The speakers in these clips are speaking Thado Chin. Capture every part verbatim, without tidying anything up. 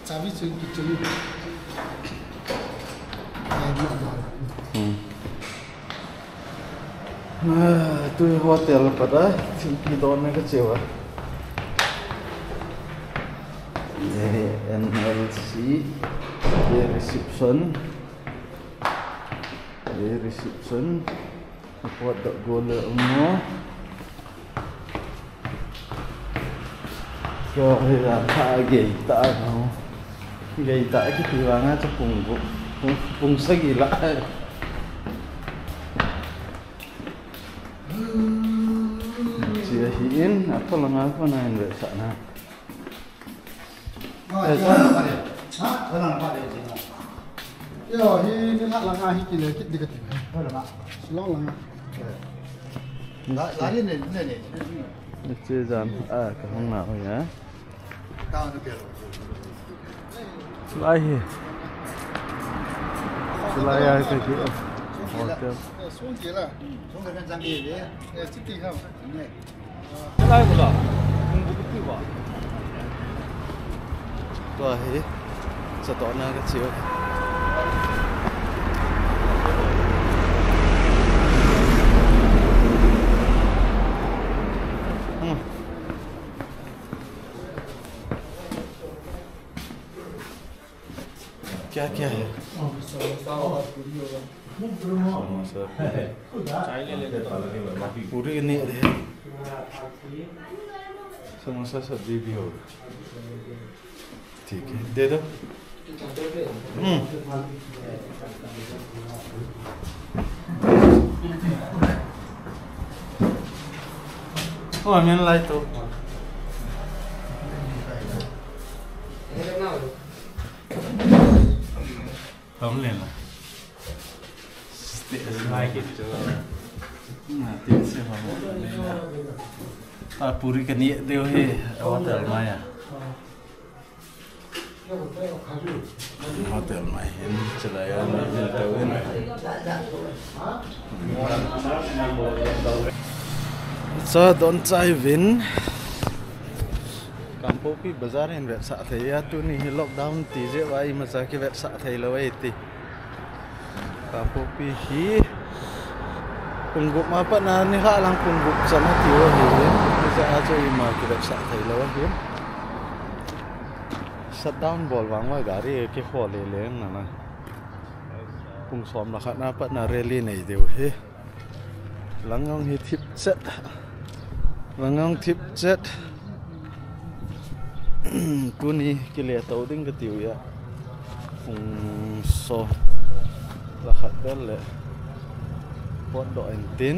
Chabi chu kichun. Hmm. Ah, tu hotel pat a, thilpi donna kache uva. N L C, reception. Reception. Report dot go le umo. Kya hoya tha gei ta ho. Gei ta kiti vanga cha pung bu. Pung, pung sagi la. Chia hi in, a phalanga pana in ve sa na. Yo, hi ni la langa hi kile kit dikati. Langa. Long langa. Che jan a ka hung na ho ya. Lai hi. Lai ya ka ki. Hotel. Sung kila. Sung ka kan jang kile. Eh, chiti ha. Lai ko la. Tua hi, chatohna kache u. Hmm. क्या क्या है? समोसा। पूरी नहीं है। समोसा सब्जी भी होगा। ठीक है, दे दो। हम्म। ओ, हमें लाई तो। Tam le la. Stay like it. Na, tin se ba. Ta puri kani deu he, hotel mai a. Hotel mai hin chalai a, na hin tau hin. Cha don chai vin. Kangpokpi bazar hin vetsah thei a, tuni hi lockdown ti jeh uva imacha kivetsah thei lou e ti. Kangpokpi hi pung gup ma pat na nilhah lang pung gup chan a tiu ahi. Hijeh a chu ima kivetsah thei lou ahi. Shutdown bol vang uva gari kikhol le leng nana. Pung som le khat na pat na rally nei diu hi. Lang jong hi thip chet. Lang jong thip chet. Tuni kile to ding kati uva. Pung som le khat vel le potdoh in tin.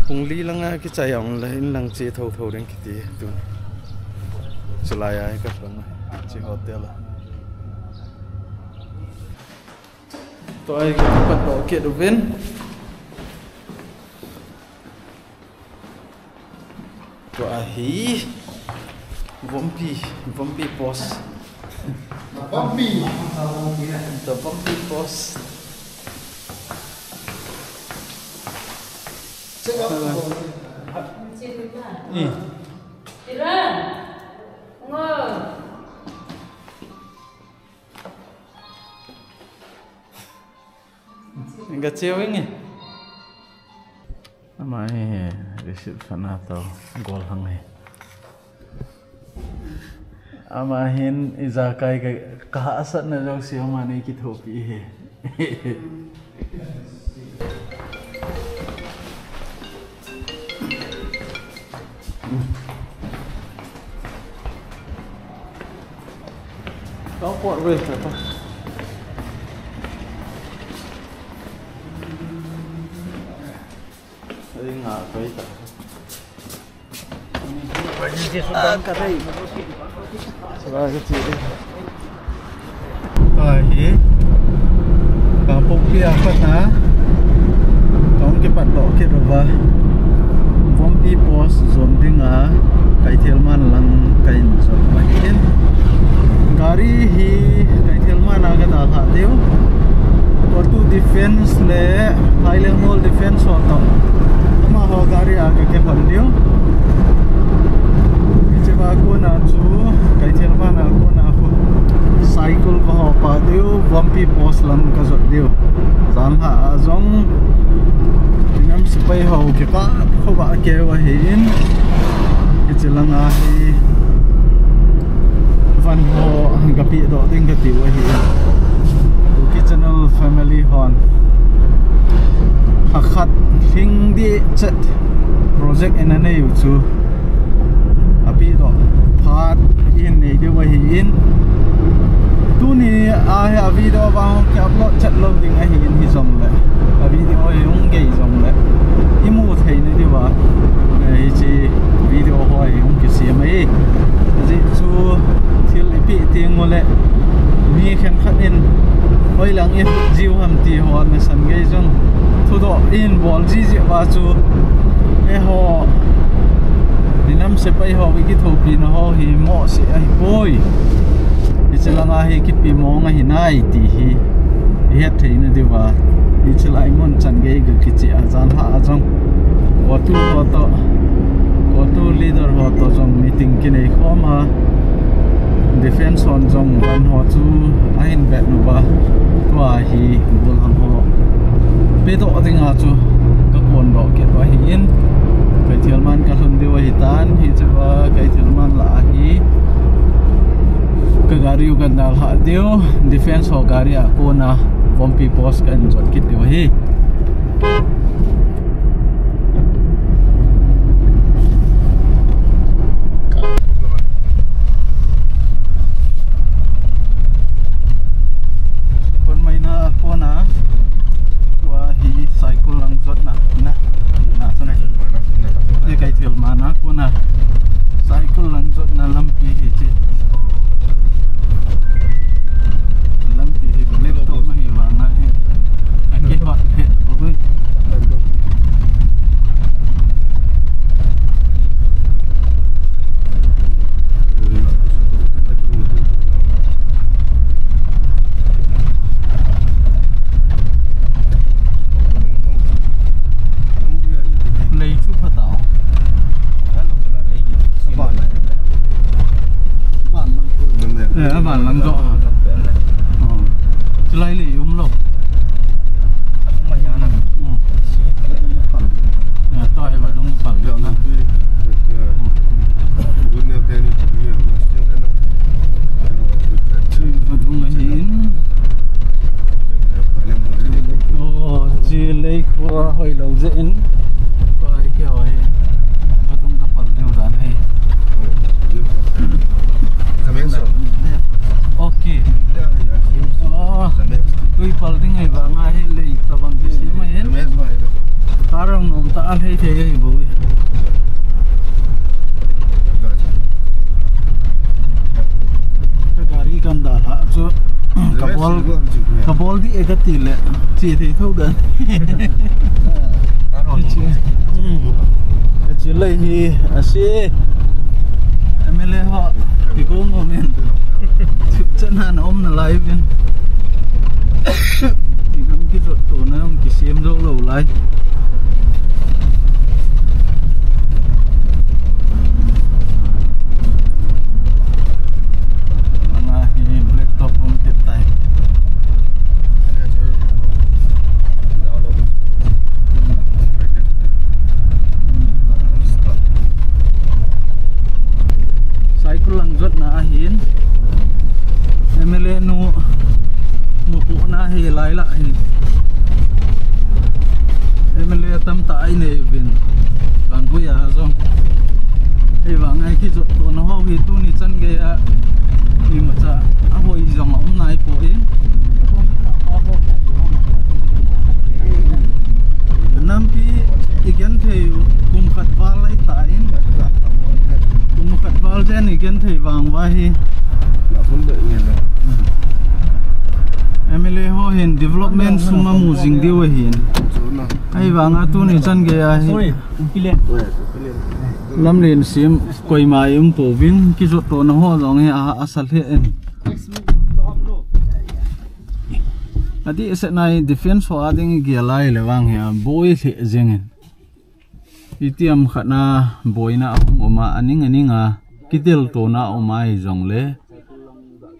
Pung li langa kichai jong le in lang che thotho ding kiti tuni. Chulai a hi ka lang che hotel a. Tua hi ka pat toh kit uvin. Tua hi Vompi, Vompi Post. Vompi. Tua Vompi Post. Check out. Eh. Nga cheu nge. Ama hi reception a toh gollhang hi. Ama hin ijakai ka, ka hahsatna jouse ama nei kithopi hi. Kau pot weh, kata. Ai, nga, kai ta. Ah, ka rei. Sala ka chi. Tua hi Kangpokpi a pat na kahung kipat doh kit uva, Vompi Post jon dinga Kaithelmanlang kahin jot mai in. Gari hi Kaithelman a kadalhah diu. Tua tu defense le Highland Mall defense ho toh amaho gari a kakihon diu. Hiche Lam ka jot diu. Jan lha a jong, inam sepai ho kikah khova keu ahin. Hiche langa hi van ho ka pehdoh ding ka tiu ahi. Kuki Channel family hon hakhat lhing ding chet project in anei u chu apehdoh phat in nei diu ahin. Tuni a hi a video vang ki upload chet lou ding ahin hijongle, a video hi hung gei jongle imu thei na diuva, eh, hiche video ho hi hung kisem ahi. Ajeh chu thil ipeh teng uleh mi khenkhat in hoilang i jiu ham ti ho nasan gei jong thudoh in bol jiji uva chu eiho inam sepai ho i kithopina ho hi mohseh ahipoi. Hiche langa hi kipe mong ahi nai ti hi ihet thei na diuva, hiche lai mun chan gei ga kiche a jan lha a jong COTU ho toh, COTU leader ho toh jong meeting kinei khom a, defense hon jong van ho chu ahin vet uva, tua hi gollhang ho pehdoh dinga chu ka kondoh kit u ahin, Keithelman ka lhun diu ahitan, hichea Keithelman lah a hi ka gari u kan dalha diu, defense ho gari a kona Vompi post kan jot kit diu ahi. Kon maina kona, tua hi Saikul lang jotna, na, na, na. Ye Keithelman a kona Saikul lang jotna lampi hiche. Lampi hi blacktop ahi vanga hi. Akihot phet bou. Lei chu phatah. Eh, aban lang jo. Oh. Chulai lei um lou. Hmm. Eh, tua hi vadung pal na. Chu vadung ahin. Oh, chu lei khu hoi lou jeh in. Tua hi kei hoi. Vadung ka pal diu dan hi. Okay. Oh, tui pal ding ahi vanga hi lei tabang kisem ahin. Car hung nom tah a lhei thei ahi bou. Ka gari kan dalha chu ka bol, ka bol ding e kati le che thei tho dan. Hiche, hmm. Hiche lei hi ase. M L A ho kikong umin. Chana na um nalai uvin. Igam kijot tona um kisem jou lou lai. Anga hi blacktop um tep tai. Saikul lang jotna ahin. M L A nu mupohna hi lai lah hi. M L A tamtah inei uvin. Kanggui a jong. Hivang a kijot tona ho hi tuni chan gei a imacha ahoi jong aum nai poi. Nampi igenthei u kum khat val lai tan. Kum khat val jen igenthei vang uva hi. M L A ho hin development sung amu jing diu ahin. Ahivang a tuni chan gei a hi. Lamlen sem koima um pouvin kijot tona ho jong hi a, asa lheh in. Adeh seh nai defense ho a ding igel a ahile vang hi aboi lheh jeng in. Itiham khat na boina ahung um a, aning aning a kidel tona um ahi jongle.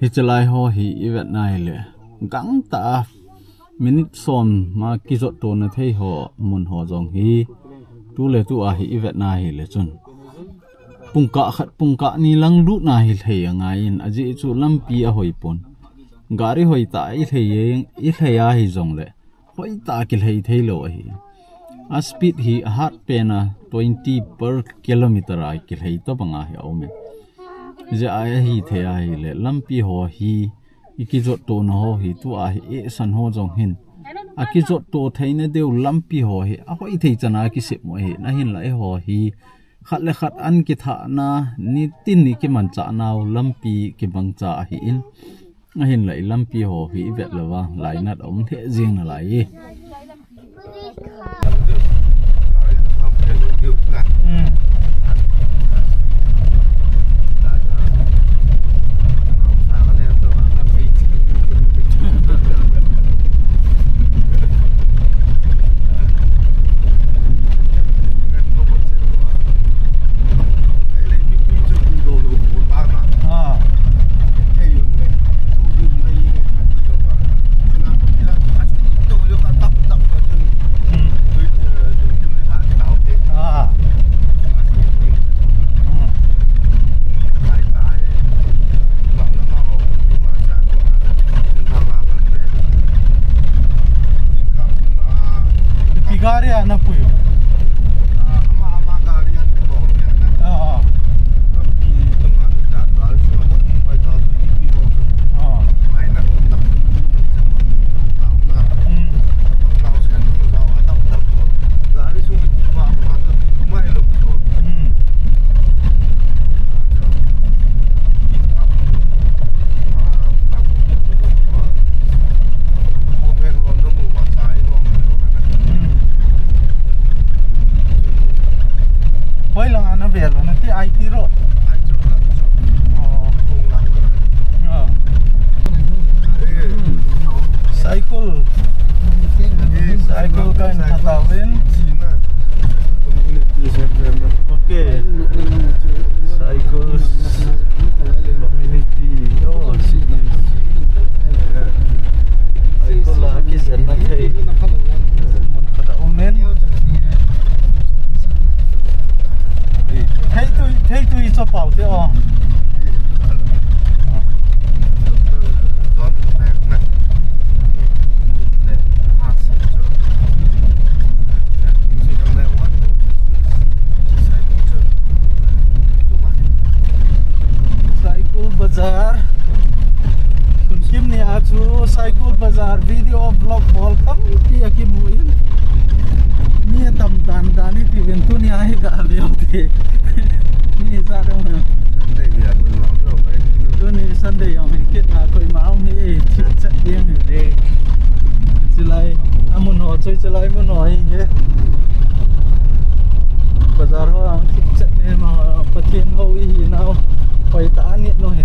Hiche lai ho hi ivet na ahile gangtah a Minute som ma kijot tona thei ho mun ho jong hi tu le tu a hi i vetna hi le chun pungkah khat pungkah ni lang lutna hi lhei a ngai in, ajeh chu lampi a hoi pon. Gari hoi ta i lhei e, i lhei a hi jong le hoi ta kilhei thei lo ahi. A speed hi a hat pen a twenty per kilometer a kilhei to banga hi a um in. Jeh a hi thei a hi le lampi ho hi i kijot tona ho hi tu a hi e san ho jong hin a kijot to theina deu lampi ho hi a hoi thei chan a kisep mo hi na hin la e ho hi khat le khat an kithahna, nitin ni kimanchahna u lampi kibang cha ahi in. Ahin la i lampi ho hi i vet lova, lainat a um lheh jing nalai e. Hmm. Ah. Ah. Hmm. Ipi gari a napui u? Ah, ah. Ah. Hmm. Hmm. Hmm. Hoi lang ana vel, nati I T road. Oh. Ah. Saikul. Saikul kahin phat tauvin. Okay. Saikul community. Oh, si. Saikul a kijenna thei mun khat a um in. Theitui, theitui chu pau te o. Saikul Bazar. Tun kim ni a chu Saikul Bazar video vlog bol tampi akimu in. Mi atam dan dan i ti uvin tuni a hi ga veu te. Mi ijat um em? Sunday ni a tun lam lo mai. Tuni Sunday jong hi kit na koima um hi thip chat ding hi. Chulai amun ho choi chulai mun ho hi he. Bazar ho ang thip chat ne ma Pathen ho i hi nau. Hoi ta ni no he.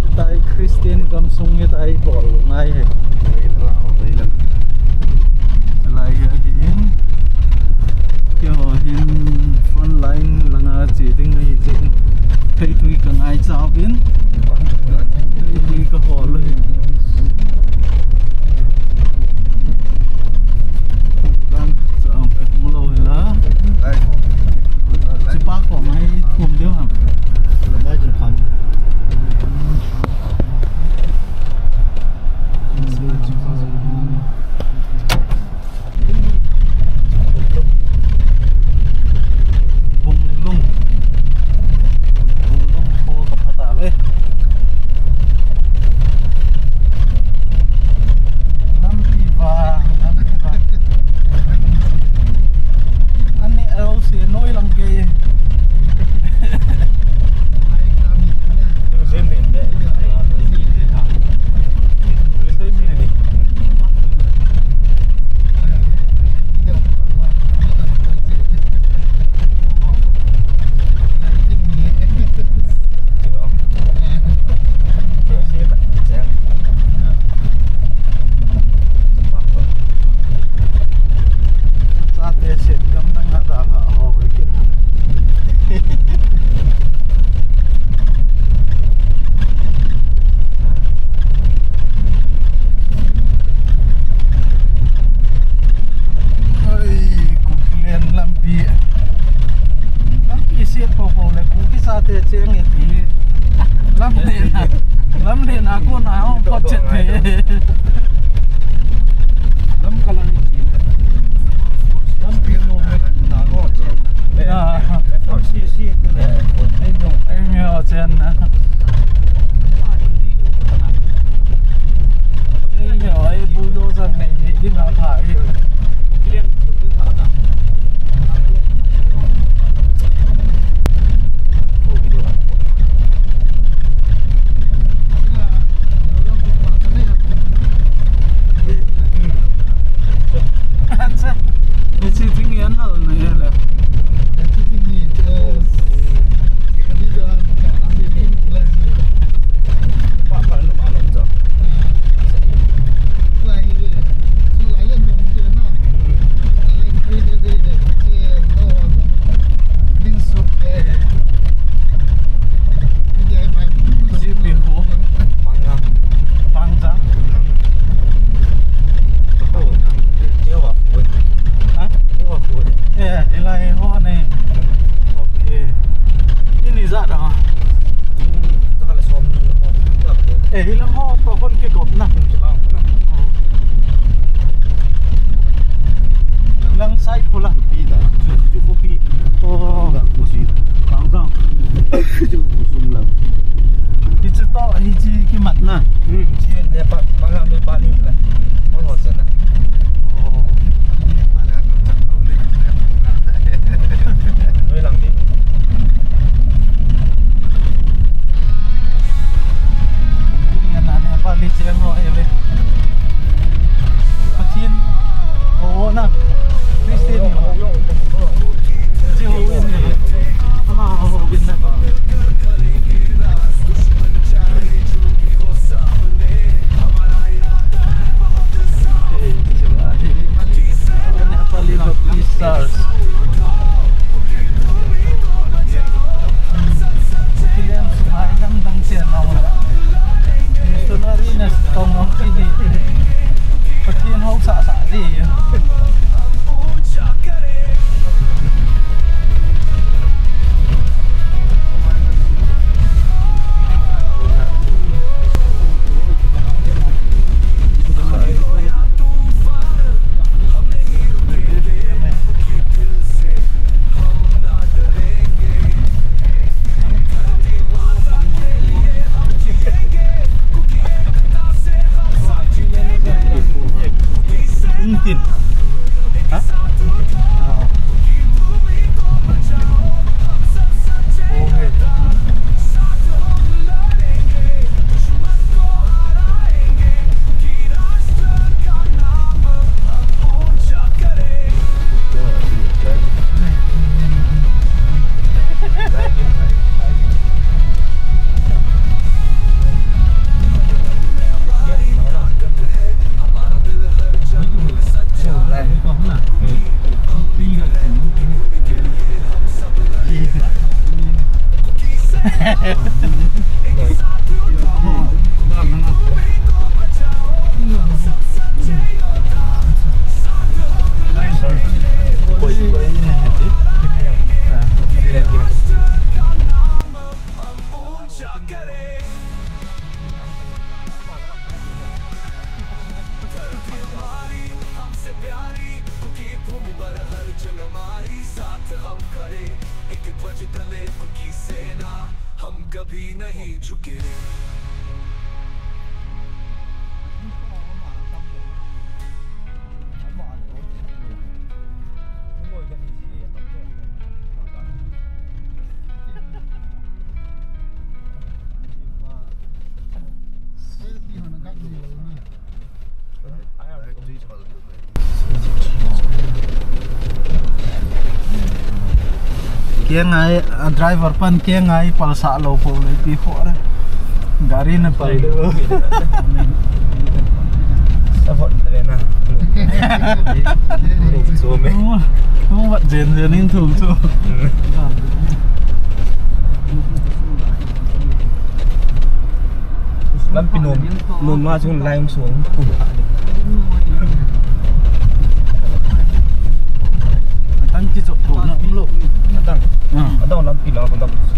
Hitai Christian gamsung hitai bol ngai he. Lai hi ahi in. Keiho hin front line langa che ding ahi jeh in. Theitui ka ngaicha uvin. Theitui ka hol u hi. Dukan chu ang ka mu lou hi la. Chipa ko mai thum deu ham. Bunglung. Bunglung ko ka phat a ve. Sa te cheng e ti. Lamlen a, lamlen a kona hung phot chet e. Lam kalang ni. Lampi no me na lo chen. Ah. Lampi si ti le. Ei no. Ei me o chen na. Ei me o, ei bulldozer nei nei ding a pha e. Eh, hilai ho ne. Okay. Ini jat a. Eh, hilam ho pa hon kikop na. Lang side ko la. Oh. Hichu to, hichi kimat na. Hmm, chi Nepal, Bangla Nepali la. Mo ho sa na. Oh. Noi lang di. Yan na, Nepali cheng ho, eh, ve. Pathen. Oo na. Christian ho. Jehovah Witness. Ama Jehovah Witness. Nepali Baptist Church. Missionary na tong hong kiti. Pathen hou sah sah di. Tin. Ha? Kei ngai, a driver pan kei ngai pal sa lo po le pi kho re. Gari na pal. Sa hot le na. So me. Mo wat jen jen in thu so. Lampi nom, nom ma chung lai um suang. Atang ki chok to na um lo. Atang. Ah. Atang Lampi lang kong tapos.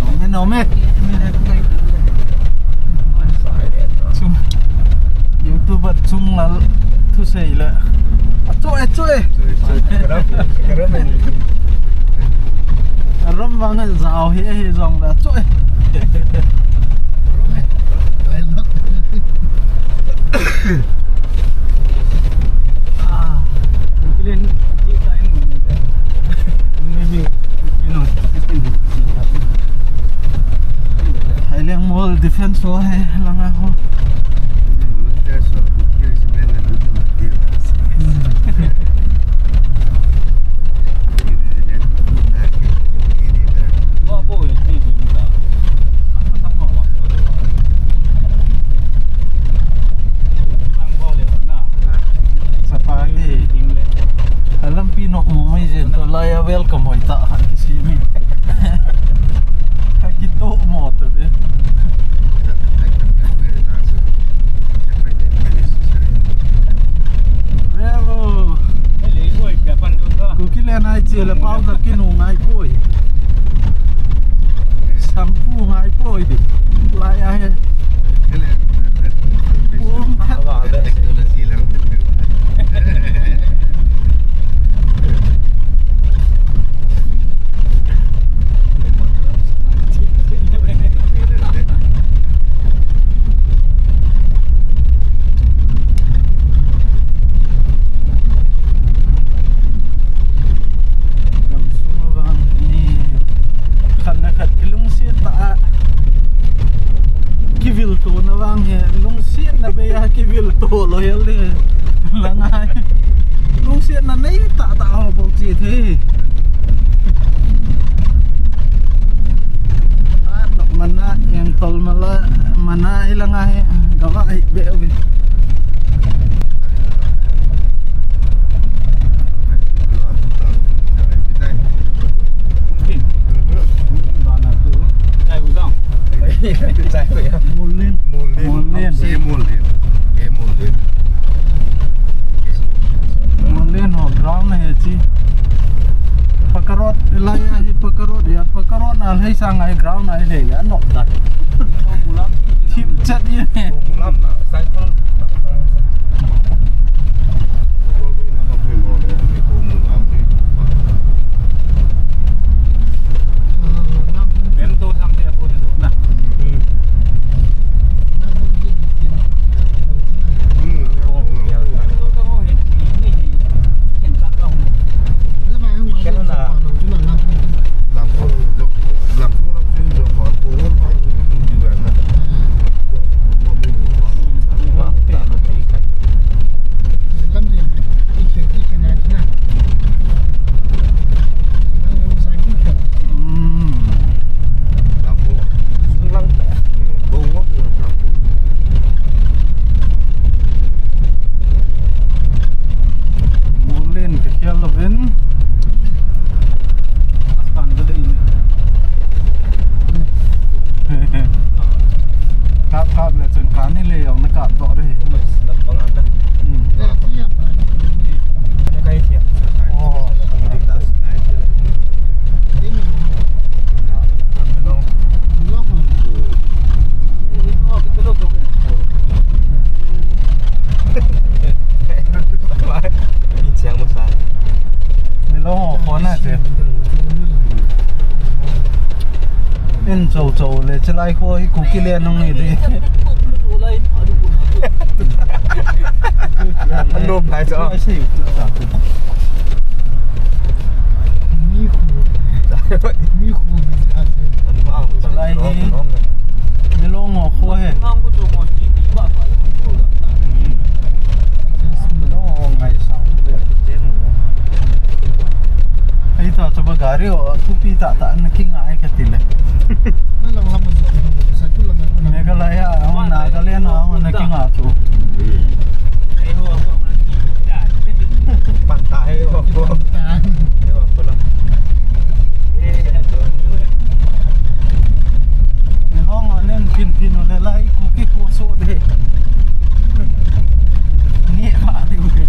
Nome, nome. Chung, YouTuber Chunglal thusei le. Achu e, chu e. Chu e, chu e. Karam, karam e. Aram vang e, jao hi, hi jong le, chu e. Ah, Kukiland, Haileng Mall defense wall he langa ho. Sapa hi. Alampi nok mo mai jen to lai a welcome hoi ta ha kisimi. Ha kito mo to de. Bravo. Kukiland ai che le powder kinu ngai poi. Shampoo ngai poi di. Lai a he. Pum khat. Gamsung vang hi khat le khat kilungset tah a kivil tona vang hi, lungsetna bei a kivil to lou hel ding. Langai. Lungsetna nei tah tah ho bou che thei. A nok mana, eng tol mala, mana i langa hi, gava hi be uvi. Molin. Molin. Molin. Molin ho ground hi chi. Pakarot, lai a hi pakarot ya, pakarot na lai sang ai ground ai le ya nok da. Thip chat ye. Molin ka khel lovin. Kap kap le chun kani le jong na kap doh de. Hmm. Oh. Milong ho kona che. In chou chou le chalai kho hi Kukiland nung hi de. Anom lai cho. Chalai hi Milong ho kho he. Milong ho ngai sang le chen. Ai ta chaba gari ho thupi tah tah na kingai ka ti le. Meghalaya, Nagaland na kinga chu. Milong anen pin pin le lai Kuki kho so de. Ni kha diu de.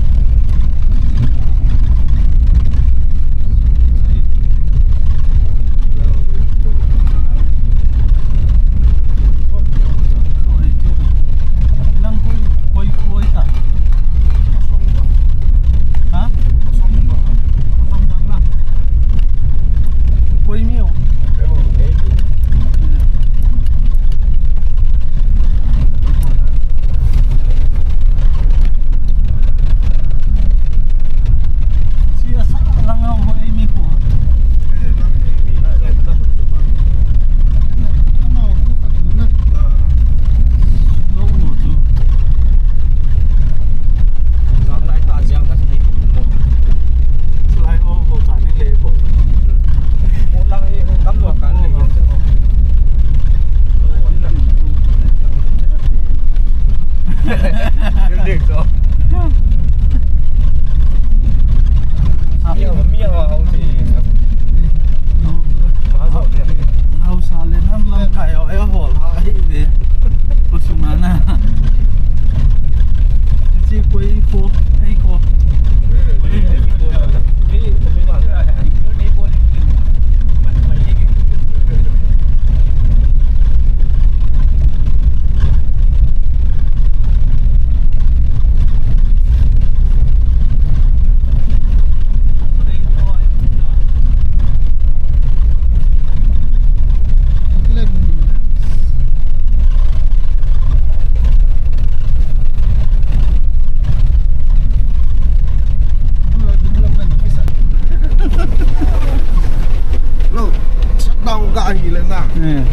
Ka hi le na. Eh.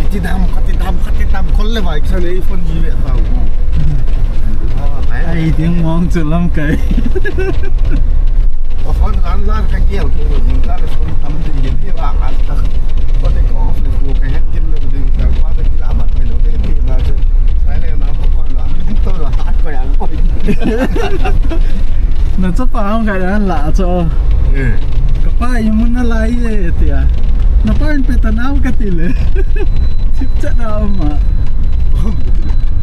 Iti dam, kati dam, kati dam, kol le vai, kisa le phone ji ve tau. Ai, ding mong chu lamkai. O phone lan lan ka gel, ke ding ka le phone tam ding ye ti ba ka ta. Ko le ko le ko ka het kin le ding ka ba ta ki la ba me lo ke ti na chu. Sai le na ko ko la. To la ko yang ko. Na chapa hung ka yan la cho. Eh. Ka pa i mun na lai e tia. Na pa in pe ta nau ka ti le. Chip cha na ma.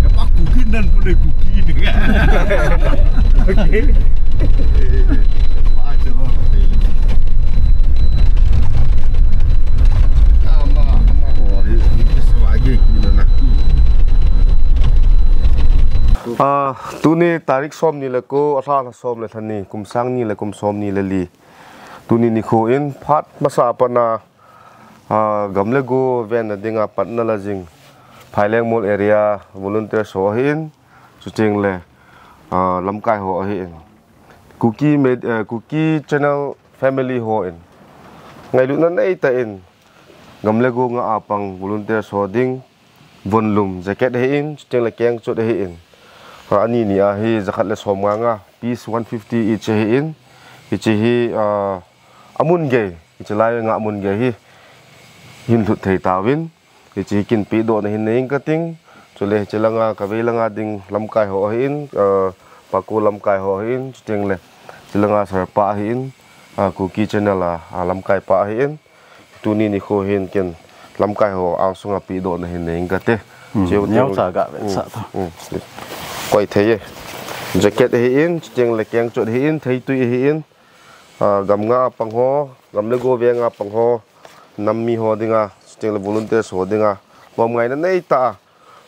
Ka pa ku kin nan pu le ku kin. Okay. Pa cho. Ama ama ko ri ni so age ki na na. Ah, tuni tarik som ni le ko, a lha lha som le lha ni, kum sang ni le kum som ni le li. Tuni nikho in phat masa a pat na, ah, gam le go venna dinga patna la jing Phailengmol area volunteer ho ahin, chuteng le, ah, lamkai ho ahin. Kuki med-, eh, Kuki Channel family ho in ngailutna nei tah in gam le go nga a pang volunteer ho ding, vonlum jacket ahin, chuteng le kengchot ahin. Ah, ani ni a hi jakhat le som nga nga, piece one fifty each ahin. Hiche hi, ah, amun gei, hiche lai nga amun gei hi hin lhut thei tauvin. Hiche hi kin pedoh na hin nei ing ka ting. Chule hiche langa, ka vei langa ding lamkai ho ahin, ah, Paku lamkai ho ahin, chuteng le hiche langa sir pa ahin, ah, Kuki Channel a, ah, lamkai pa ahin. Tuni nikho hin ken lamkai ho angsunga pedoh na hin nei ing ka te. Hmm, cheu neo teng cha ga ve, hmm, cha ta. Hmm. Koi thei e. Jacket ahin, chuteng le kengchot ahin, theitui ahin. Ah, gam nga a pang ho, gam le go veng a pang ho, nam mi ho dinga, chuteng le volunteer ho dinga, ngom ngaina nei tah a.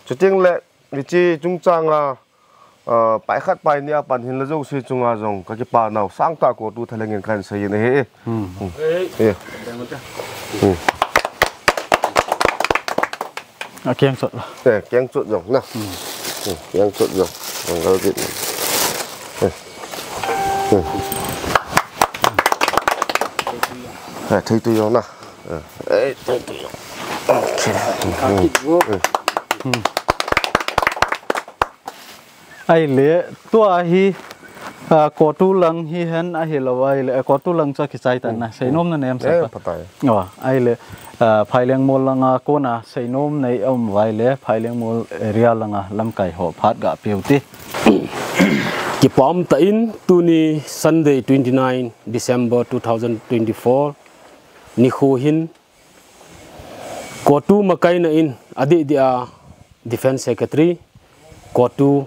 Chuteng le, hiche chungchang a, ah, pai khat pai ni a pan hin la jouse chunga jong ka kipa nau sang tah ko tu thaleng in kan sei in ahi. Hmm. Hmm. Eh. Hmm. A kengchot la. Eh, kengchot jong na. Hmm. Hmm, kengchot jong. Jong gal bit. Eh. Hmm. Eh, theitui jong na. Eh. Eh, theitui jong. Okay. Hmm. Hmm. Ahile, tua hi, ah, Kotu lang hi hen ahilou ahile, eh, Kotu lang chu kichai ta na, hmm, seinom na nem sa. Eh, pa. Phatai. Oh, ahile, ah, Phailengmol langa kona seinom nei um uva ahile, Phailengmol area langa lamkai ho phat ga peh u te. Kipah um tah in tuni Sunday twenty-nine December two thousand twenty-four nikho hin Kotu makaina in adeh deh a Defence Secretary, Kotu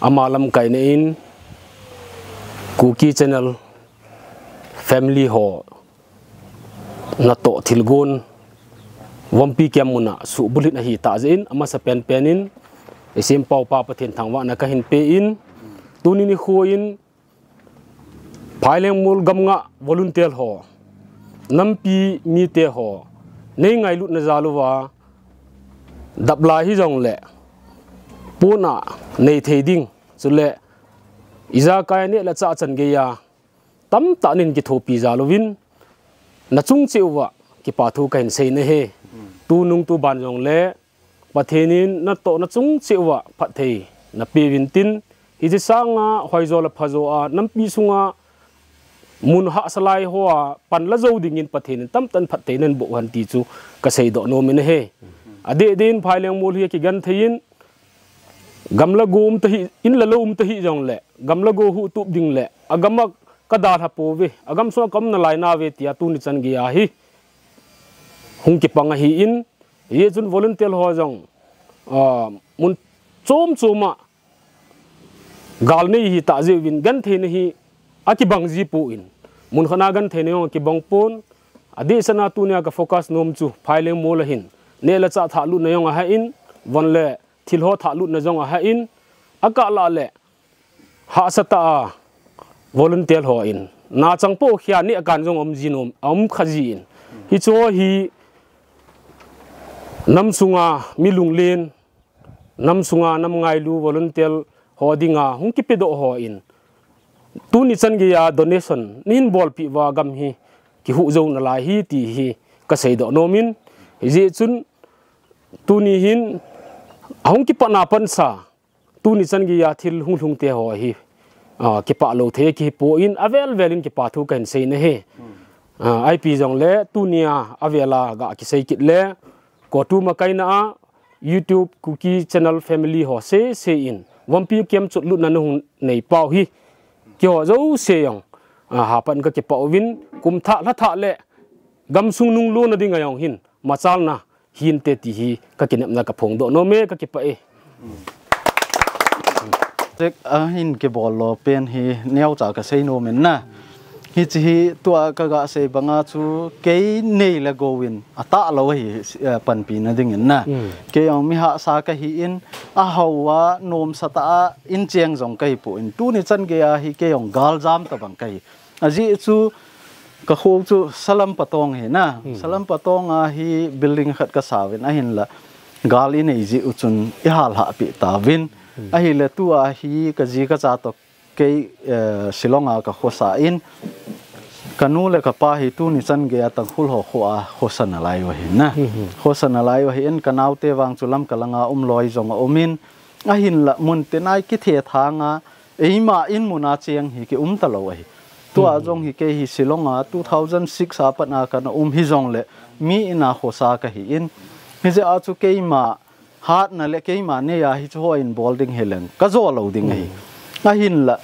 ama lamkaina in Kuki Channel family ho natoh thilgon Vompi Camp muna suhbulhit ahi tah jeh in amasa penpen in Isempau Pa Pathen thangvahna kahin pe in tuni nikho in Phailengmol gamnga volunteer ho, nampi mite ho, nei ngailutna jal uva, daplai hijongle, pona nei thei ding, chule, ijakai neh le chah chan geiya, tamtah nin kithopi jal uvin, nachung cheh uva, kipa thu kahin sei nahi. Tunung tuban jongle, Pathen in natohna chung cheh uva phatthei napeuvin tin, hiche sanga hoijo le phajo a nampi sunga mun hahsa lai hoa pan la jou dingin Pathen in tamtah in phatthei nahin boh u hen ti chu kaseidoh nom in ahi. Adeh deh in Phailengmol hi akigenthei in, gam le go um tahih, in le lou um tahih jongle, gam le go huhtup ding le, agam a kadalha pouve, agam sunga kaum nalai nauve tia tuni chan geiya hi hung kipang ahin, Hijeh chun volunteer ho jong, ah, mun chom chom a gal nei hitah jeh uvin gentheina hi akibang jipon, mun khat a gentheina jong akibang pon, adehset a tunia ka focus nom chu Phailengmol a hin neh le chah thahlutna jong ahin, von le thil ho thahlutna jong ahin, akah lah le hahsa tah a volunteer hon nachang po khia neh kan jong um ji nom, um kha jin. Hichu hi nam sunga mi lunglen, nam sunga nam ngailu volunteer ho dinga hung kipedoh hon tuni chan geiya donation nahin bolpeh uva gam hi kihuh jou nalai hi ti hi kasei doh nom in, hijeh chun tuni hin ahung kipatna pansa, tuni chan geiya thil hung lhung te ho hi, ah, kipah lou thei kihi poi, avel vel in kipa thu kahin sei nahi. Ah, ipi jongle tunia avela ga kisei kit le, COTU makaina a YouTube Kuki Channel Family ho sese in vompi kiam chot lutna nahung nei pau hi, keiho jouse jong, ah, hapan kakipah uvin, kum thah lha thah le gamsung nung lona dinga jong hin machalna hinte ti hi kakinepna kaphong doh nom e, kakipah e. Tek ahin kibol lo pen hi neocha kasei nom in na. Hiche hi tua kaga sei banga chu kei nei le gou in atah lou ahi, eh, panpina dingin na. Kei jong mi hahsa kahi in, ahao a nomsa tah a in cheng jong kahi poi, tuni chan geiya hi kei jong galjam tabang kahi. Ajeh chu kakho chu Salam Patong hi na. Salam Patong a hi building khat kasa uvin, ahinla gal inei jeh u chun ihal hahpeh tauvin. Ahile tua hi kaji kacha toh kei, eh, Shillong a kakhosa in, kanu le kapa hi tuni chan geiya Tangkhul ho khoa khosa nalai u ahi na. Khosa nalai u ahin, kanaote vang chu Lamka langa um loi jong aumin, ahinla mun tina kithe thanga eima in muna cheng hi kium talou ahi. Tua jong hi kei hi Shillong a two thousand six a pat a kana um hijongle mi ina khosa kahi in, hijeh a chu keima hatna le keima neiya hiche ho in bol ding hileng kajo lou ding ahi. Ahinla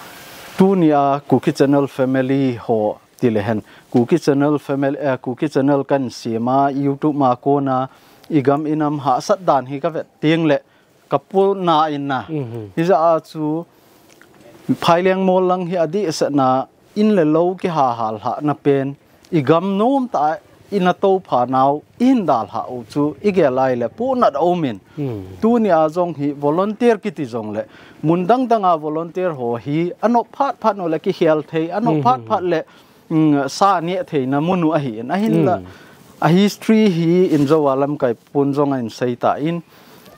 tunia Kuki Channel Family ho tile hen, Kuki Channel Family, eh, Kuki Channel kan sema YouTube ma kona igam inam hahsat dan hi kavet tengle kapona in na. Hijeh a chu Phaileng mol lang hi adehsetna in le lou kihahal lhahna pen, igam nomtah a ina toupha nau ihin dalhah u chu igel a ile pohnat aumin. Tunia jong hi volunteer kiti jongle mun dang danga volunteer ho hi anop phat phat nule kikhel thei, anop phat phat le, mm, sa neh theina mun u ahin, ahinla a history hi injo a lamkai pun jong ahin sei tan,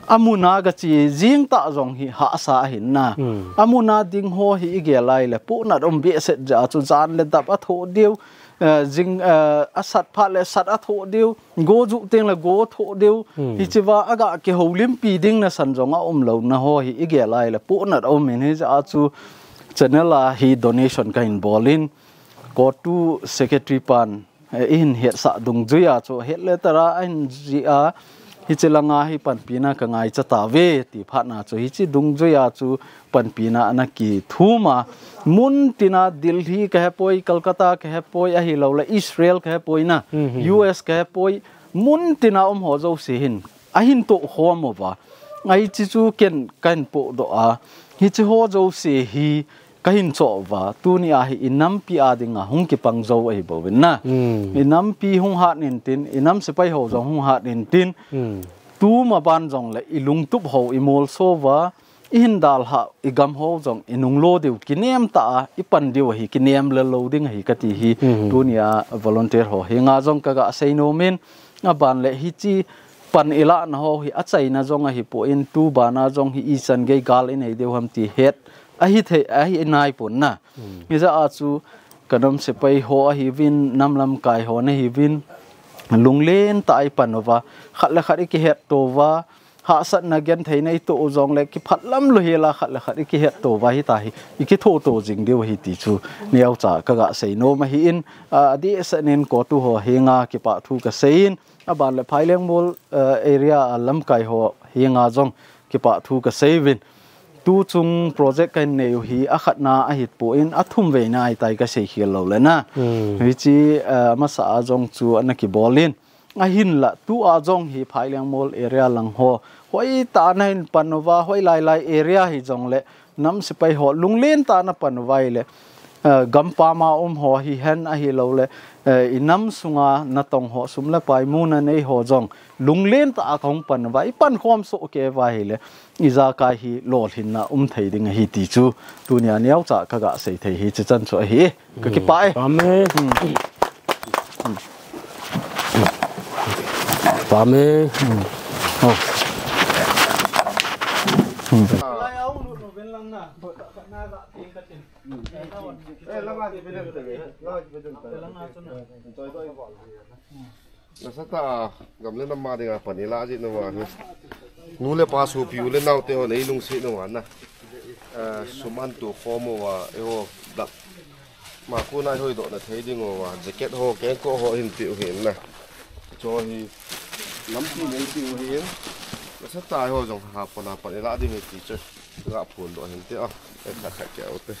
amuna gache jing tah jong hi hahsa ahin na. Amuna ding ho hi igel a ile pohnat um behseh jeh a chu jan le dap athoh diu, eh, jing, eh, asat phat le sat athoh diu, go juh tengle go thoh diu. Hichea aga kihoulimpi ding nasan jong aum louna ho hi igel a ile pohnat aumin, hijeh a chu channel a hi donation kahin bol in, COTU secretary pan, eh, ihin hetsah dungjuia chu het letter a ahin jih a, hiche langa hi panpina kangaicha tauve ti phatna chu hiche dungjuia chu panpina ana kithum a, mun tina Delhi kahepoi, Calcutta kahepoi, ahiloule Israel kahepoi na, U S kahepoi, mun tina um ho jouse hin ahin tohkhom uva, hiche chu ken kahin pohdoh a, hiche ho jouse hi kahin choh uva, tunia hi inampi a dinga hung kipang jou ahi bouvin na. Inampi hung hat intin, inam sepai ho jong hung hat intin, tuma ban jongle ilungtup ho, imolso uva, ihin dalhah, igam ho jong inunglo diu, kinem tah a ipan diu ahi, kinem le lou ding ahi kati hi tunia volunteer ho henga jong kaga sei nomin, aban le hiche pan ilahna ho hi achaina jong ahipon, tu bana jong hi ichan gei gal inei diu ham ti het ahithei, ahi naipon na. Hijeh a chu kanam sepai ho ahiuvin, nam lamkai ho nahiuvin, lunglen tah a ipan uva, khat le khat ikihetto uva, hahsatna gentheina itoh u jongle kiphatlam lou hela khat le khat ikihetto uva hitahi, ikithoto jing diu ahi ti chu neocha kaga sei nom ahin, adehset in COTU ho henga kipah thu kasei in, aban le Phaileng mol, eh, area a lamkai ho henga jong kipah thu kasei uvin. Tuchung project kahin nei u hi akhatna ahipon, athum veina ahitai kasei khel loule na. Hiche, eh, amasa a jong chu ana kibol in, ahinla tua jong hi Phaileng mol area lang ho hoitah a nahin pan uva, hoilai lai area hijongle nam sepai ho lunglen tah a napan uva ile, eh, gampam a um ho hihen ahiloule, eh, inam sunga natong ho sum le pai muna nei ho jong lunglen tah a kahung pan uva, ipankhom soh kei uva ahile ijakai hi lolhinna um thei ding ahi ti chu tunia neocha kaga sei thei hi chuchan chu ahi. Kakipah e. Pame. Pame. Nasatah a gam le nam a dinga pan ilah jeh nauva hi, nu le pa sopi u le nao te hon eilungset nauva na, eh, sum ahin tokhom uva, eiho dak ma kona ihoidoh na thei diuva jacket ho, kengkoh ho hin peh u ahin na. Chu hi nampi nei peh u ahin. Nasatah a eiho jong hapan a pan ilah ding ahi ti chu ga phondoh ahin te a. Ei khat khat keu te.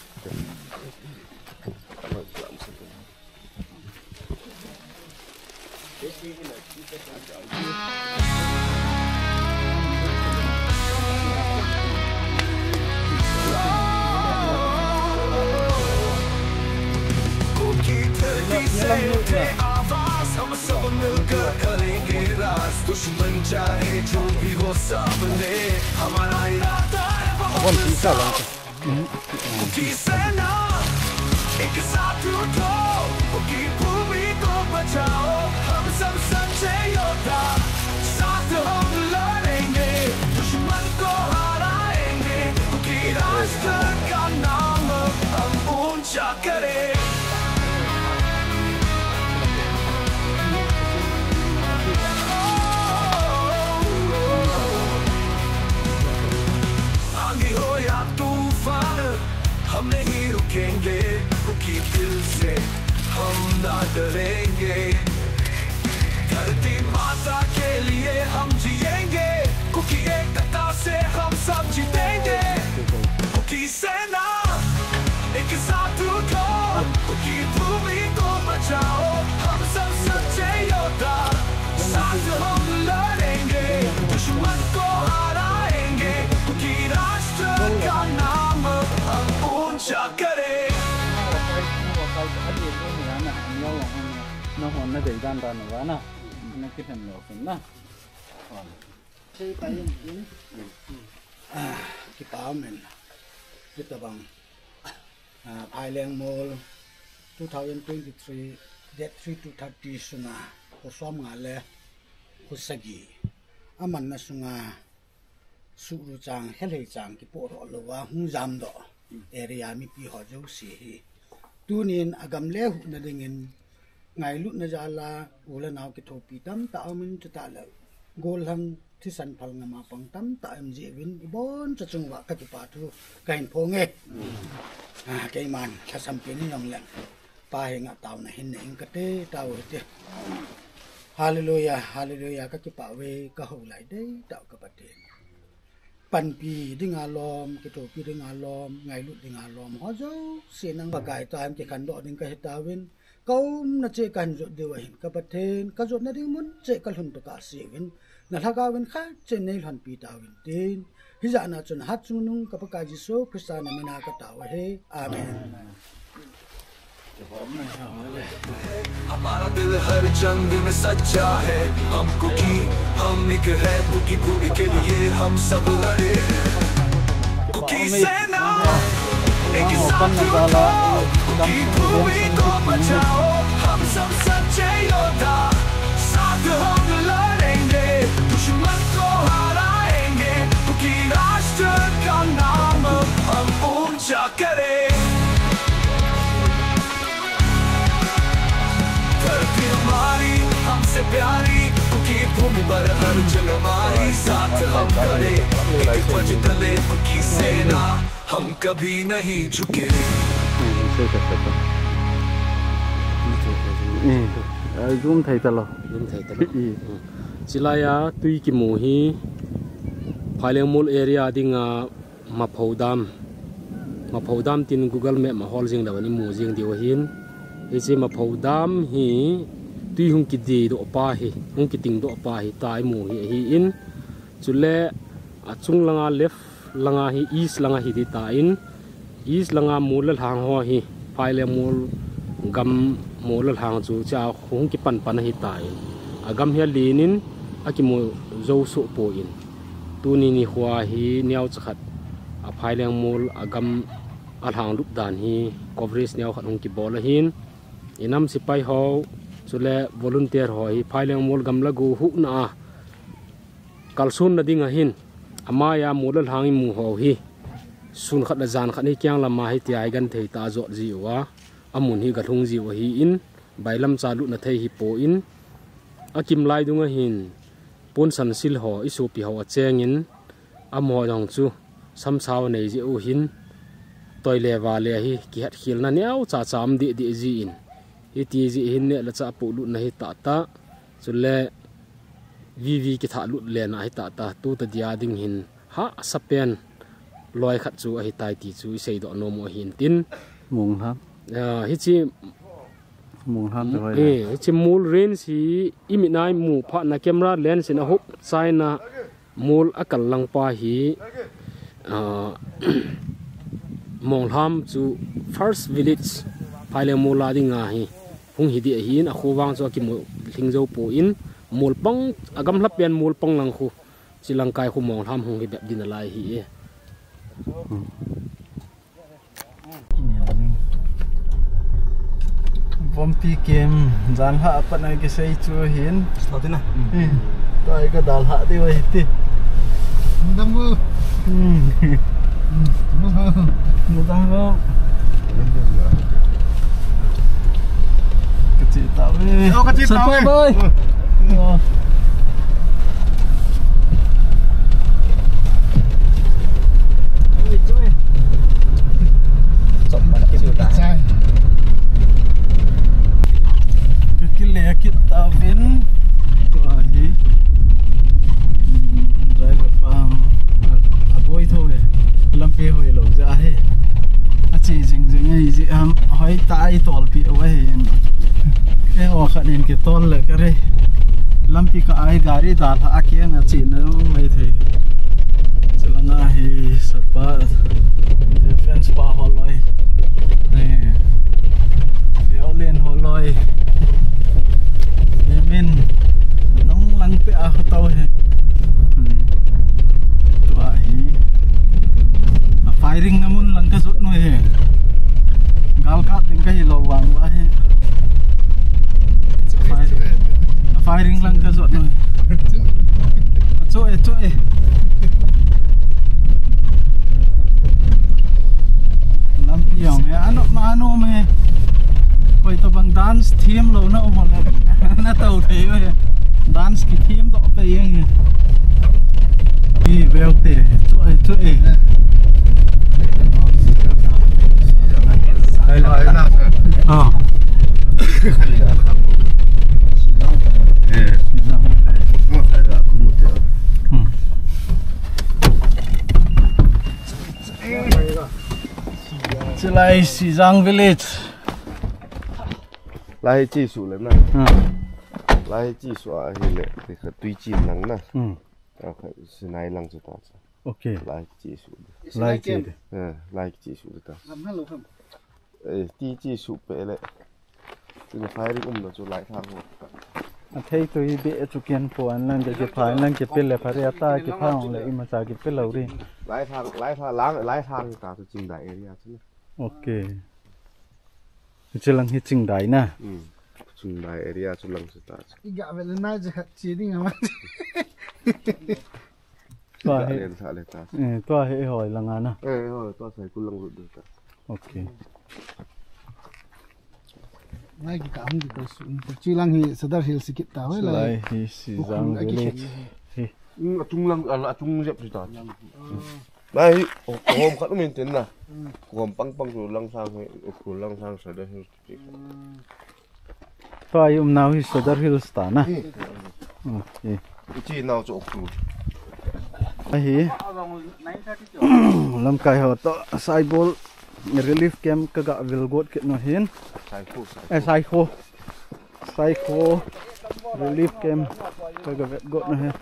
Kuki धरती से उठे आवाज, हम सब मिलकर करेंगे राज। दुश्मन चाहे जो भी हो, सामने हमारा इरादा है बहुत साफ। कुकी सेना, एक साथ उठो, कुकी भूमि को बचाओ, हम सब सच्चे योद्धा, साथ हम लड़ेंगे, दुश्मन को हराएंगे, कुकी राष्ट्र का नाम हम ऊंचा करें। आंधी हो या तूफान, हम नहीं रुकेंगे, कुकी दिल से हम ना डरेंगे। धरती माता के लिए हम जिएंगे, कुकी एकता से हम सब जीतेंगे। कुकी सेना, एक साथ उठो, कुकी भूमि को बचाओ, हम सब सच्चे योद्धा, साथ हम लड़ेंगे, दुश्मन को हराएंगे, कुकी राष्ट्र का नाम हम ऊंचा करें। Na hon na dei dan dan na, na kihen lo na. Ah, kipa amen. Hitabang, ah, Phailengmol two thousand twenty-three, date three to thirty sunga, kho som nga le kho sagi amanna sunga, suhruchang, helheichang kipoh doh louva hung jamdoh area mipi ho jouse hi, tunin agam le huhna dingin ngailutna jal a u le nao kithopi tamtah aumin, chutah le gollhang thisan phal ngam a pang tamtah um jeh uvin, iboncha chung uva kakipa thu kahin phong e. Ah, keiman lhasam pen in jong leng Pa henga taona hin nei ing kate, tao hite. Hallelujah, hallelujah, kakipah uve, kahoulai deitah u ka Pathen. Panpi dinga lom, kithopi dinga lom, ngailut dinga lom ho jouse nang Pakai toh hin kikhandoh ding kahi tauvin, kaumna cheh kahin jot diu ahin ka Pathen, kajotna ding mun cheh kalhun tokah seh uvin, na lhagao vin khat cheh in neilhonpi tauvin tin, hijeh a chun hatchungnung ka Pakai Jesu Christa na mina katao ahi. Amen. हमारा दिल हर जंग में सच्चा है, हम कुकी, हम एक है, कुकी भूमि के लिए हम सब लड़े। कुकी सेना, एक साथ उठो, कुकी भूमि को बचाओ, हम सब सच्चे योद्धा, साथ हम लड़ेंगे, दुश्मन को हराएंगे, कुकी राष्ट्र का नाम हम ऊंचा करें। धरती हमारी, हमसे प्यारी, कुकी भूमि पर हर जंग हमारी, साथ हम खड़े, एक ध्वज तले, कुकी सेना, हम कभी नहीं झुके। Zoom thei talo. Zoom thei talo. Chilai a tui kimu hi Phailengmol area dinga Maphou Dam, Maphou Dam tin Google Map ma hol jing leu in imu jing diu ahin. Hiche Maphou Dam hi tui hung kidei doh pa hi, hung kiting doh pa hi tia imu hi ahin. Chule achung langa left langa hi east langa hi ding tain, east langa mol le lhang ho hi Phailengmol gam mol le lhang chu cha hung kipan pan ahi tain, agam hi alen in akimu jou soh poi. Tuni nikho hi neocha khat a Phailengmol agam alhang lup dan hi coverage neo khat hung kibol ahin, inam sepai ho chule volunteer ho hi Phailengmol gam le go huhna a kalsonna ding ahin, amaiya mol le lhang imu ho hi sun khat le jan khat hi kiang lama hitia hi genthei tah a jot jiuva, amun hi galhung jiu ahin, bailam cha lutna thei hipon, Akim lai dunga hin, pon san sil ho, i sopi ho achengin, amaho jong chu, samsao nei jeh u hin, toi le va le hi, kihet khel na neocha cha um deh deh jin. Hiti jeh hin neh le chah polut na hi tah tah. Chule, V V kithah lut le na hi tah tah. Tuta dia ding hin, hahsa pen, loi khat chu ahi tai ti chu, i seidoh nom u ahin tin. Mong ham. Ah, hichi Mong ham te hoi. Eh, hichi mol range hi i mit a i mu phat na camera lens in a hop chai na mol a kal lang pa hi, ah, Monglham chu first village Phaileng mol a dinga hi hung hi ding ahin a kho vang chu akimu lhing jou poi in mol pang a gamla pen mol pang lang khu chi lang kai khu Monglham hung hi bep din a lai hi e. Hmm. Vompi kem, jan lha apat na kisei chu hin. Slo tina. Hmm. Tua ka dal ha de wai ti. Dam bu. Hmm. Mu dam bu. Ka chi ta ve. Ka chi ta ve. Boy. Kakile kit tauvin. Tua hi. Driver pa. Aboi tho e. Lampi hoi lou ja he. Achi jing jing e ji am hoi tai tol pi wai. E o khat in kitol le kare. Lampi ka ai gari dalha a kiang a chena mai thei. Chulanga hi sapa defense pa holoi. Ni. Violin holoi. Ni min. Nong lang pe a khatau he. Hmm. Tua hi. A firing na mun lang ka jot nu he. Gal ka ding ka hi lou vang va he. Fire-, firing lang ka jot noi. Achu e, chu e. Lampi jong e, ano ma ano me. Koi to bang dance thim lou na um le. Na tau thei me. Dance kithim doh pe jeng e. Ki veu te, chu e, chu e. Ah. Hmm. Chilai Sijang village. Lai chi su le na. Hmm. Lai chi su a hi le, ti kha tui chi lang na. Hmm. A kha Sinai lang chu ta cha. Okay. Lai chi su. Lai chi de. Eh, lai chi su ta. Gam na lo kham. Eh, ti chi su pe le. Ti na firing um na chu lai thang ho. A thei tu hi be chu ken po an lang de ke phai lang ke pe le phare ata ke phang le ima cha ke pe lo ri. Lai thang, lai thang, lang, lai thang ta chu Chingdai area chu. Okay. Chu lang hi Chingdai na. Hmm. Chingdai area chu lang chu ta chu. I ga ve le nai je khat chi ding a ma. Tua hi. Len sa le ta. Eh, tua hi hoi lang a na. Eh, hoi, tua sai ku lang ru ta. Okay. Nai ki ka hung ki ka su. Chi lang hi Sadar Hill sikit ta hoi la. Lai hi Sijang village. Hi. Hmm, atung lang, a, atung jep chu ta. Lai hi, o, hom khat um in tin na. Hom pang pang chu lang sang hi, o, khu lang sang sa de hi. Tua i um nau hi Sadar Hills ta na. Hmm. Okay. Ichi nau chu khu. Ahi. Lamkai ho to, Saibol relief camp ka ga vil got kit nu hin. Saikho, Saikho. Eh, Saikho. Saikho relief camp ka ga vet got nu hin.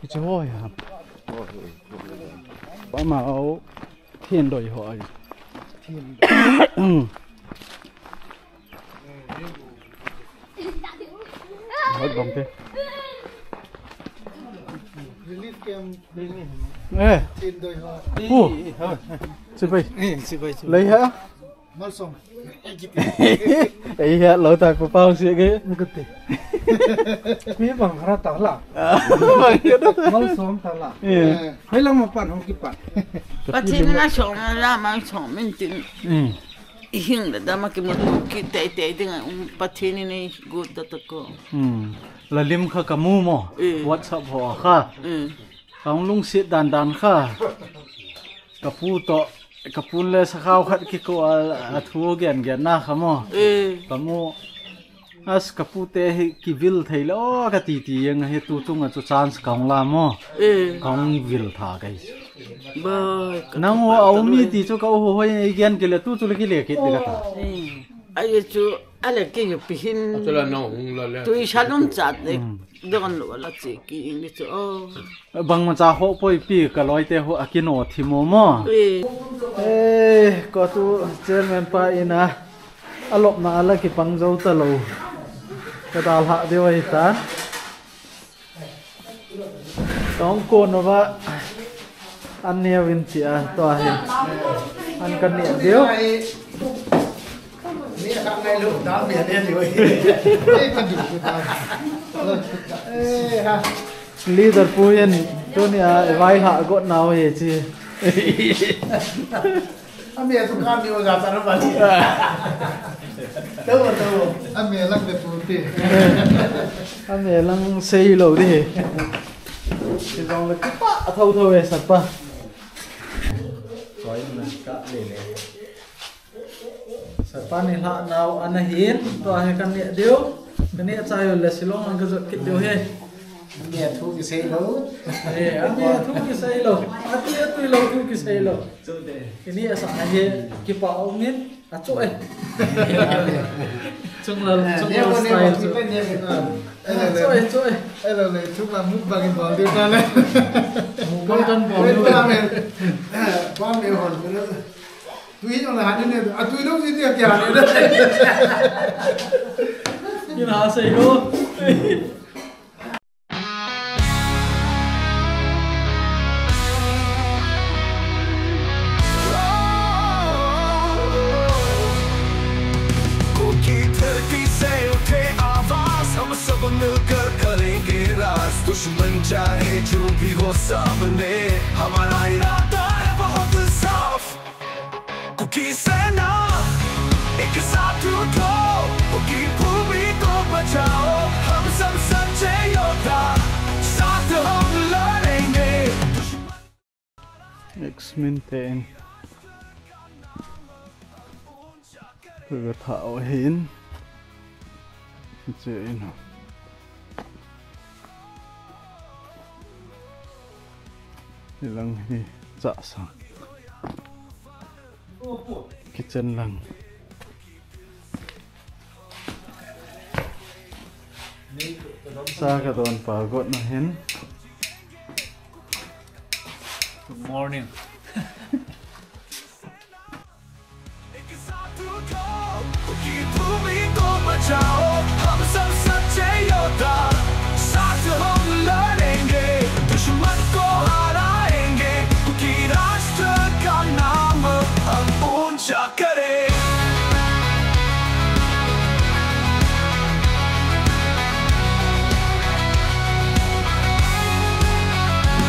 Kichi ho ya. Ba ma au. Thien doi ho ai. Thien doi. Hot bong te. Relief camp. Eh. Thien doi ho. Pu. Sipai. Eh, sipai, sipai. Lei ha? Malsom. Ei ha, lo ta ko pau si ke. Nukute. Kui bang hara ta la. Malsom ta la. Eh. Hei lang ma pan hong ki pan. Pathen na song la ma song min tin. Eh. Ihing le dam a kimuto kit teitei ding a, um, Pathen in eigot ta tah ko. Hmm. Lalim kha kamu mo. Eh. WhatsApp ho kha. Eh. Kahung lungset dandan kha. Kapu toh, kapun le sakhao khat kiko a, athu gengen na kha mo. Eh. Kamu. As, kapute hi kivil thei le, o, kati ti jeng hi tu chunga chu chance kahung la mo. Eh. Kahung vil tha kahi. Bai, ka Nang tu u pa a um mi ti chu ka u ho hoi i gen kile tu chu le kile kit le kata. Eh. Ai chu, ale ki yu pi hin. Atula no hung la le. Tui sa lum chat le. Hmm. Don lo la che ki ing ni chu. Oh. Bangma cha ho poi pi ka loi te ho akino thi mo mo. Eh. Eh, ko tu chairman pa ina. Alopna ala kipang jou talou. Ka dalha diu ahi ta. Tong ko no va. An neo in tia to ahi. An ka ne diu. Ni ka ngai lo da me ne diu. Eh, ka du ta. Eh, ha. Leader pu yen, tunia, vai ha got nau he chi. Ami tu kami o ja tar bali. Tahu, tahu. Ami lang de pu ti. Ami lang sei lo de. Si jong le pa, thau thau e sat pa. Soi na ka le le. Sat pa ni lha nau ana hin, tua hi kan neh diu. Kan neh chai u le Shillong lang ka jot kit diu hi. Neh thu kisei lou. Eh, a neh thu kisei lou. A tui, a tui lou thu kisei lou. Ini asa ahi kipa umin, a chu eh. Chung lal, eh, chung lal style chu. A chu eh, chu eh. Hello, le, chung lal mukbang in bol diu ta le. Mukbang kan bol diu. Kwa me, kwa me hon. Tui jong le hat ne, a tui lou ji dia kya ne. Ina sei lo. Kuki धरती से उठे आवाज, हम सब मिलकर करेंगे राज। दुश्मन चाहे जो भी हो सामने, हमारा इरादा है बहुत साफ। कुकी सेना, एक साथ उठो, कुकी भूमि को बचाओ, हम सब सच्चे योद्धा, साथ हम लड़ेंगे। X-Men te in. Ka ga tha o hin. Che in. Hilang hi cha sang. Kitchen lang. Sa ka don pa got na hin. Good morning. एक साथ उठो, कुकी भूमि को बचाओ, हम सब सच्चे योद्धा, साथ हम लड़ेंगे, दुश्मन को हराएंगे, कुकी राष्ट्र का नाम हम ऊंचा करें।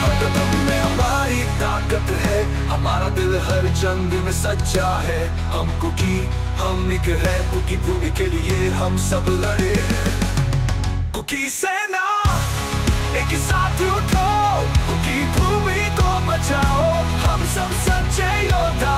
हर कदम में हमारी ताकत है, हमारा दिल हर जंग में सच्चा है। हम कुकी, हम एक है, कुकी भूमि के लिए हम सब लड़े। कुकी सेना, एक साथ उठो, कुकी भूमि को बचाओ, हम सब सच्चे योद्धा,